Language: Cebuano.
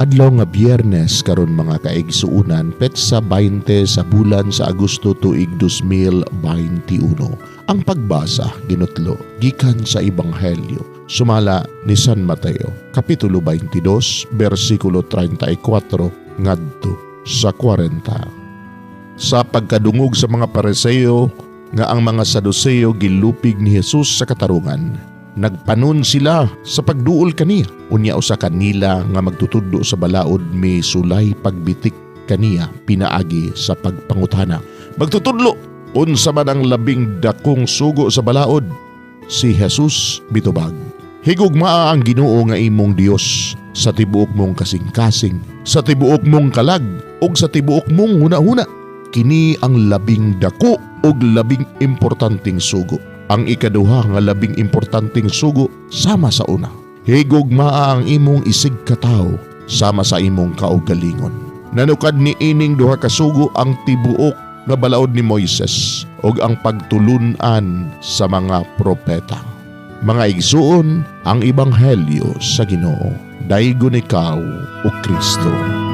Adlaw nga Biyernes karon, mga kaigsuunan, petsa 20 sa bulan sa Agosto, tuig 2021. Ang pagbasa ginutlo gikan sa Ebanghelyo sumala ni San Mateo, kapitulo 22, bersikulo 34 ngadto sa 40. Sa pagkadungog sa mga Pariseo nga ang mga Saduseo gilupig ni Jesus sa katarungan, nagpanon sila sa pagduol kaniya. Unya usa kanila nga magtutudlo sa balaod misulay pagbitik kaniya pinaagi sa pagpangutana. "Magtutudlo, unsa man ang labing dakong sugo sa balaod?" Si Jesus mitubag, "Higugmaa ang Ginoo nga imong Dios sa tibuok mong kasing-kasing, sa tibuok mong kalag, ug sa tibuok mong hunahuna. Kini ang labing dako ug labing importanteng sugo. Ang ikaduha nga labing importanteng sugo sama sa una: Higugmaa ang imong isigkatawo sama sa imong kaugalingon. Nanukad ni ining duha ka sugo ang tibuok nga balaod ni Moises ug ang pagtulun-an sa mga propeta." Mga igsuon, ang ebanghelyo sa Ginoo. Daygon ikaw, o Kristo.